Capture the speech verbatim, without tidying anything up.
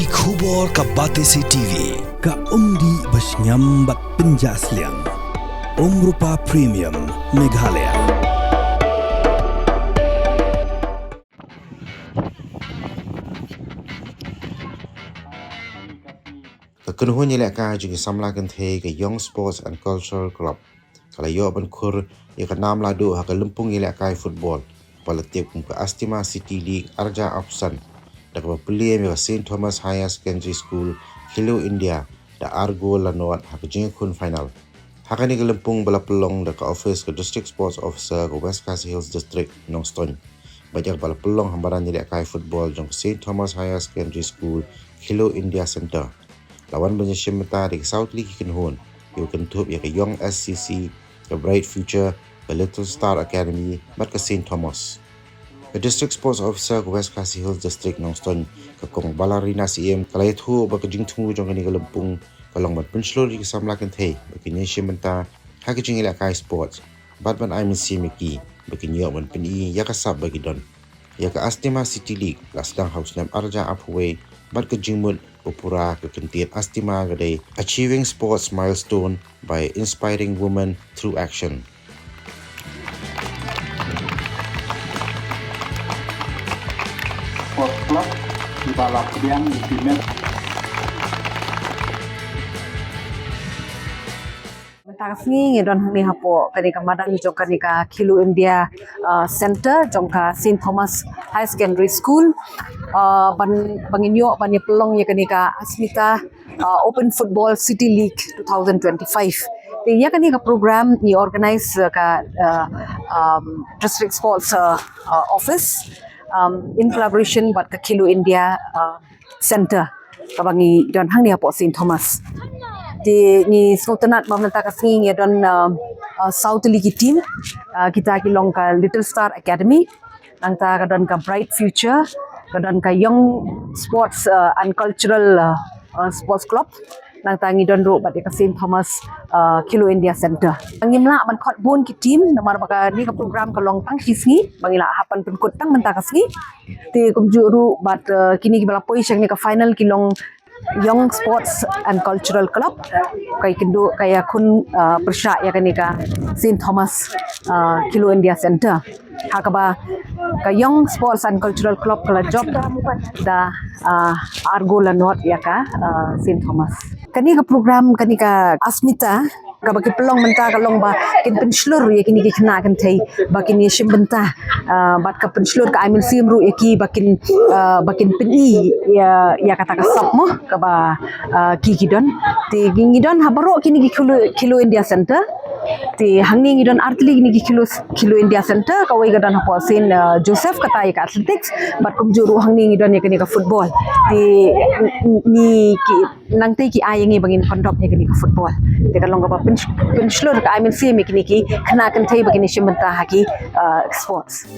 Khubor ka Batesi T V, ka umdih ba shngiam bad pynjah sliang. Umrupa Premium, Meghalaya. Ka kynhun ïalehkai jong ki samla kynthei ka Young Sports and Cultural Club ka la ïoh ban khur ïa ka nam la duh ha ka lympung ïalehkai football ba la tip kum ka Asthima City League arja apsan, da kaba plie ïa ka Saint Thomas Higher Secondary School, Khelo India, da ar gol la nod ha ka jingïakhun final. Ha kane ka lympung ba la pynlong da ka office ka District Sports Officer ka West Khasi Hills District, Nongstoiñ, bad ïa kaba la pynlong ha madan ïalehkai football jong ka Saint Thomas Higher Secondary School, Khelo India Centre, la wan ban ïashim bynta da ki saw tylli ki kynhun kiba kynthup ïa ka Young S C C, ka Bright Future, ka Little Star Academy bad ka Saint Thomas. Ka District Sports Officer ka West Khasi Hills District, Nongstoiñ, ka Kong Balarina Syiem, ka la ïathuh ba ka jingthmu jong kane ka lympung ka long ban pynshlur ïa ki samla kynthei ba kin ïashim bynta ha ka jingïalehkai sports bad ban ai mynsiem ïa ki ba kin ïoh ban pyni ïa ka sap ba ki don. Ïa ka Asthima City League la sdang ha u snem arja arphew wei bad ka jingmut ba pura ka kyntien Asthima ka dei Achieving Sports Milestone by Inspiring Women Through Action. Sports Club, kiba la pdiang ïa ki match. Mynta ka sngi ngi don hangne hapoh kane ka madan jong kane ka Khelo India, uh, Center jong ka Saint Thomas Higher Secondary School, uh, ban, ba ngin ïoh ban ïa pynlong ïa kane ka Asmita, uh, Open Football City League twenty twenty-five. Te ïa kane ka program ngi organize, uh, ka, uh, um, District Sports, uh, uh, Office, um, in collaboration bad ka Khelo India, uh, Center kaba ngi don hangne hapoh Saint Thomas. Te ngi sngewtynnat ba mynta ka sngi ngi don, uh, uh, saw tylli ki team, uh, kita ki long ka Little Star Academy, nangta ka don ka Bright Future, ka don ka Young Sports, uh, and Cultural, uh, uh, Sports Club, nangta ngi don ruh bad ïa ka Saint Thomas, uh, Khelo India Center. Ngim lah ban khot bun ki team namar ba kane ka program ka long tang shi sngi, ba ngi lah hap ban pynkut tang mynta ka sngi. Te kumjuh ruh bad, uh, kine kiba la poi sha kane ka final ki long Young Sports and Cultural Club, ka ïakynduh, ka ïakhun, uh, pyrshah ïa kane ka Saint Thomas, uh, Khelo India Center. Ha kaba ka Young Sports and Cultural Club ka la jop da, uh, ar gol la nod ïa ka, uh, Saint Thomas. Kane ka program, kane ka Asmita, kaba ki pynlong mynta ka long ba kin pynshlur ïa kine ki khynnah kynthei ba kin ïashim bynta, ah, bad ka pynshlur ka ai mynsiem ruh ïa ki ba kin, ah, ba kin pyni ïa, ïa kata ka sap mo kaba, ah, ki ki don. Te ngi, ngi don ha baroh kine ki Khelo, Khelo India Center. Te hangne ngi don ar tylli kine ki Khelo, Khelo India Center, kawei ka don hapoh Saint, ah, Joseph, kata ïa ka athletics, bad kumjuh ruh hangne ngi don ïa kane ka football. Te ngi ki nangta ki ai ïa ngi ba ngin conduct ïa kane ka football. Te ka long kaba pyn, pynshlur ka ai mynsiem ïa kine ki khynnah kynthei ba kin ïashim bynta ha ki, uh, sports.